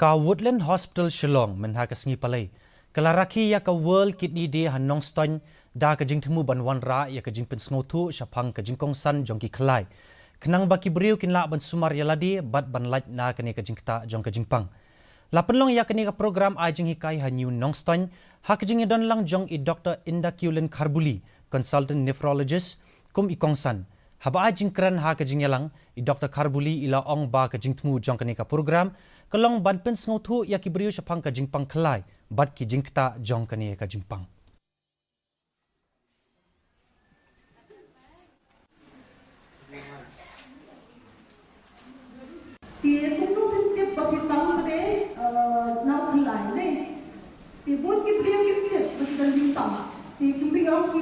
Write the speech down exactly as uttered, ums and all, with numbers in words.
Ka Woodland Hospital Shillong mynha ka sngi Palei ka la rakhe ïa ka World Kidney Day ha Nongstoiñ da ka jingthmu ban wanrah ïa ka jingpynsngewthuh shaphang ka jingkongsan jong ki khlai, khnang ba ki briew kin lah ban sumar ïa lade bad ban lait na kane ka jingktah jong ka jingpang. La pynlong ïa kane ka program ai jinghikai ha New Nongstoiñ ha ka jingïadon lang jong i Dr Indakiulin Kharbuli, Consultant Nephrologist, kum i kongsan. Haba ai jingkren ha ka jingïalang, i Dr Kharbuli i la ong ba ka jingthmu jong kane ka program ka long ban pynsngewthuh ïa ki briew shaphang ka jingpang khlai bad ki jingktah jong kane ka jingpang. Te kumno phin tip ba phi pang, ba dei, eh, na u khlai ne? Te bun ki briew kim tip ba ki don jingpang. Te kim pyn-ong ki,